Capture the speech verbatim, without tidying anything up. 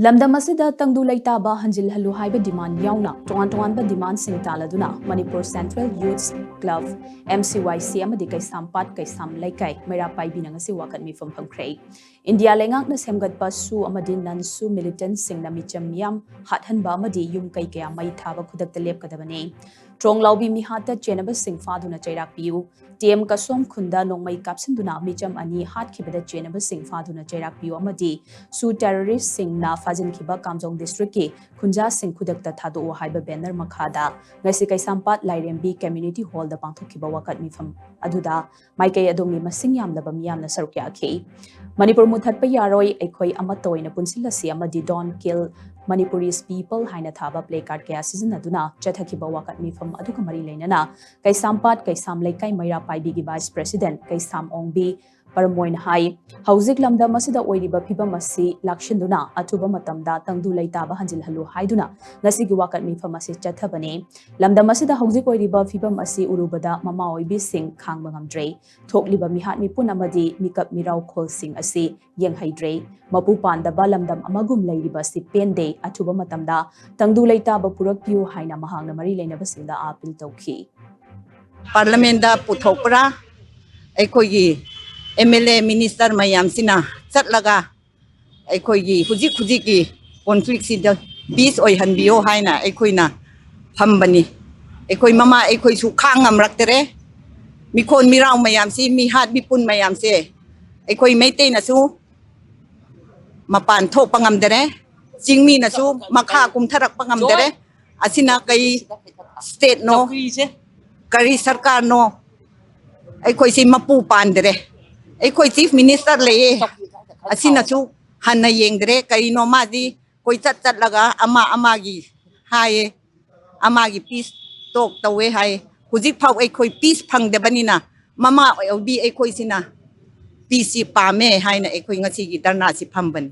ꯂꯝꯗꯝ ꯑꯁꯤꯗ ꯇꯪꯗꯨ ꯂꯩꯇꯥꯕ ꯍꯟꯖꯤꯜꯍꯜꯂꯨ ꯍꯥꯏꯕ demand ꯌꯥꯎꯅ ꯇꯣꯉꯥꯟ ꯇꯣꯉꯥꯟꯕ demand ꯁꯤꯡ ꯇꯥꯜꯂꯗꯨꯅ Manipur Central Youth Club, M C Y C ꯑꯃꯗꯤ ꯀꯩꯁꯥꯝꯄꯥꯠ ꯀꯩꯁꯥꯝ ꯂꯩꯀꯥꯏ ꯃꯩꯔꯥ ꯄꯥꯏꯕꯤꯅ ꯉꯁꯤ ꯋꯥꯀꯠ ꯃꯤꯐꯝ ꯐꯝꯈ꯭ꯔꯦ꯫ ꯏꯟꯗꯤꯌꯥ ꯂꯩꯉꯥꯛꯅ ꯁꯦꯝꯒꯠꯄ SoO ꯑꯃꯗꯤ non SoO militant ꯁꯤꯡꯅ ꯃꯤꯆꯝ ꯃꯤꯌꯥꯝ ꯍꯥꯠꯍꯟꯕ ꯑꯃꯗꯤ ꯌꯨꯝ ꯀꯩ ꯀꯌꯥ ꯃꯩ ꯊꯥꯕ ꯈꯨꯗꯛꯇ ꯂꯦꯞꯀꯗꯕꯅꯤ꯫ ꯇ꯭ꯔꯣꯡꯂꯥꯎꯕꯤ ꯃꯤꯍꯥꯠꯇ ꯆꯦꯟꯅꯕꯁꯤꯡ ꯐꯥꯗꯨꯅ ꯆꯩꯔꯥꯛ ꯄꯤꯌꯨ꯫ T M ꯀꯁꯣꯝ ꯈꯨꯟꯗ ꯅꯣꯡꯃꯩ ꯀꯥꯞꯁꯤꯟꯗꯨꯅ ꯃꯤꯆꯝ ꯑꯅꯤ ꯍꯥꯠꯈꯤꯕꯗ ꯆꯦꯟꯅꯕꯁꯤꯡ ꯐꯥꯗꯨꯅ ꯆꯩꯔꯥꯛ ꯄꯤꯌꯨ ꯑꯃꯗꯤ SoO terrorist ꯁꯤꯡꯅ ꯐꯥꯖꯤꯟꯈꯤꯕ ꯀꯥꯝꯖꯣꯡ district ꯀꯤ ꯈꯨꯟꯖꯥꯁꯤꯡ ꯈꯨꯗꯛꯇ ꯊꯥꯗꯣꯛꯎ ꯍꯥꯏꯕ banner ꯃꯈꯥꯗ ꯉꯁꯤ ꯀꯩꯁꯥꯝꯄꯥꯠ ꯂꯥꯏꯔꯦꯝꯕꯤ community hall ꯗ ꯄꯥꯡꯊꯣꯛꯈꯤꯕ ꯋꯥꯀꯠ ꯃꯤꯐꯝ ꯑꯗꯨꯗ ꯃꯥꯏꯀꯩ ꯑꯗꯣꯝꯒꯤ ꯃꯁꯤꯡ ꯌꯥꯝꯂꯕ ꯃꯤꯌꯥꯝꯅ ꯁꯔꯨꯛ ꯌꯥꯈꯤ꯫ ꯃꯅꯤꯄꯨꯔ ꯃꯨꯊꯠꯄ ꯌꯥꯔꯣꯏ, ꯑꯩꯈꯣꯏ ꯑꯃꯠꯇ ꯑꯣꯏꯅ ꯄꯨꯟꯁꯤꯜꯂꯁꯤ ꯑꯃꯗꯤ Don't Kill Manipuri's People ꯍꯥꯏꯅ ꯊꯥꯕ placard ꯀꯌꯥ ꯁꯤꯖꯤꯟꯅꯗꯨꯅ ꯆꯠꯊꯈꯤꯕ ꯋꯥꯀꯠ ꯃꯤꯐꯝ ꯑꯗꯨꯒ ꯃꯔꯤ ꯂꯩꯅꯅ ꯀꯩꯁꯥꯝꯄꯥꯠ ꯀꯩꯁꯥꯝ ꯂꯩꯀꯥꯏ ꯃꯩꯔꯥ ꯄꯥꯏꯕꯤꯒꯤ vice president ꯀꯩꯁꯥꯝ ꯑꯣꯡꯕꯤ ꯄꯔꯃꯣꯏꯅ ꯍꯥꯏ, ꯍꯧꯖꯤꯛ ꯂꯝꯗꯝ ꯑꯁꯤꯗ ꯑꯣꯏꯔꯤꯕ ꯐꯤꯕꯝ ꯑꯁꯤ ꯂꯥꯛꯁꯤꯟꯗꯨꯅ ꯑꯊꯨꯕ ꯃꯇꯝꯗ ꯇꯪꯗꯨ ꯂꯩꯇꯥꯕ ꯍꯟꯖꯤꯜꯍꯜꯂꯨ ꯍꯥꯏꯗꯨꯅ ꯉꯁꯤꯒꯤ ꯋꯥꯀꯠ ꯃꯤꯐꯝ ꯑꯁꯤ ꯆꯠꯊꯕꯅꯤ꯫ ꯂꯝꯗꯝ ꯑꯁꯤꯗ ꯍꯧꯖꯤꯛ ꯑꯣꯏꯔꯤꯕ ꯐꯤꯕꯝ ꯑꯁꯤ ꯎꯔꯨꯕꯗ ꯃꯃꯥ ꯑꯣꯏꯕꯤꯁꯤꯡ ꯈꯥꯡꯕ ꯉꯝꯗ꯭ꯔꯦ꯫ ꯊꯣꯛꯂꯤꯕ ꯃꯤꯍꯥꯠ ꯃꯤꯄꯨꯟ ꯑꯃꯗꯤ ꯃꯤꯀꯞ ꯃꯤꯔꯥꯎꯈꯣꯜꯁꯤꯡ ꯑꯁꯤ ꯌꯦꯡꯍꯩꯗ꯭ꯔꯦ꯫ ꯃꯄꯨ ꯄꯥꯟꯗꯕ ꯂꯝꯗꯝ ꯑꯃꯒꯨꯝ ꯂꯩꯔꯤꯕ ꯑꯁꯤ ꯄꯦꯟꯗꯦ꯫ ꯑꯊꯨꯕ ꯃꯇꯝꯗ ꯇꯪꯗꯨ ꯂꯩꯇꯥꯕ ꯄꯨꯔꯛꯄꯤꯌꯨ ꯍꯥꯏꯅ ꯃꯍꯥꯛꯅ ꯃꯔꯤ ꯂꯩꯅꯕꯁꯤꯡꯗ appeal ꯇꯧꯈꯤ꯫ Parliament ꯗ ꯄꯨꯊꯣꯛꯄ꯭ꯔꯥ? ꯑꯩꯈꯣꯏꯒꯤ M L A minister ꯃꯌꯥꯝꯁꯤꯅ ꯆꯠꯂꯒ ꯑꯩꯈꯣꯏꯒꯤ ꯍꯧꯖꯤꯛ ꯍꯧꯖꯤꯛꯀꯤ conflict ꯁꯤꯗ peace ꯑꯣꯏꯍꯟꯕꯤꯌꯣ ꯍꯥꯏꯅ ꯑꯩꯈꯣꯏꯅ ꯐꯝꯕꯅꯤ꯫ ꯑꯩꯈꯣꯏ ꯃꯃꯥ ꯑꯩꯈꯣꯏꯁꯨ ꯈꯥꯡ ꯉꯝꯂꯛꯇꯔꯦ꯫ ꯃꯤꯈꯣꯟ ꯃꯤꯔꯥꯎ ꯃꯌꯥꯝꯁꯤ, ꯃꯤꯍꯥꯠ ꯃꯤꯄꯨꯟ ꯃꯌꯥꯝꯁꯦ ꯑꯩꯈꯣꯏ ꯃꯩꯇꯩꯅꯁꯨ ꯃꯄꯥꯟ ꯊꯣꯛꯄ ꯉꯝꯗꯔꯦ, ꯆꯤꯡꯃꯤꯅꯁꯨ ꯃꯈꯥ ꯀꯨꯝꯊꯔꯛꯄ ꯉꯝꯗꯔꯦ꯫ ꯑꯁꯤꯅ ꯀꯔꯤ state ꯅꯣ, ꯀꯔꯤ ꯁꯔꯀꯥꯔꯅꯣ? ꯑꯩꯈꯣꯏꯁꯤ ꯃꯄꯨ ꯄꯥꯟꯗ꯭ꯔꯦ꯫ ꯑꯩꯈꯣꯏ chief minister ꯂꯩꯌꯦ, ꯑꯁꯤꯅꯁꯨ ꯍꯟꯅ ꯌꯦꯡꯗ꯭ꯔꯦ꯫ ꯀꯔꯤꯅꯣ ꯃꯥꯗꯤ ꯀꯣꯏꯆꯠ ꯆꯠꯂꯒ ꯑꯃ ꯑꯃꯒꯤ ꯍꯥꯏꯌꯦ, ꯑꯃꯒꯤ peace talk ꯇꯧꯋꯦ ꯍꯥꯏ꯫ ꯍꯧꯖꯤꯛ ꯐꯥꯎ ꯑꯩꯈꯣꯏ peace ꯐꯪꯗꯕꯅꯤꯅ ꯃꯃꯥ ꯑꯣꯏꯕꯤ ꯑꯩꯈꯣꯏꯁꯤꯅ peace ꯁꯤ ꯄꯥꯝꯃꯦ ꯍꯥꯏꯅ ꯑꯩꯈꯣꯏ ꯉꯁꯤꯒꯤ ꯙꯔꯅꯥꯁꯤ ꯐꯝꯕꯅꯤ꯫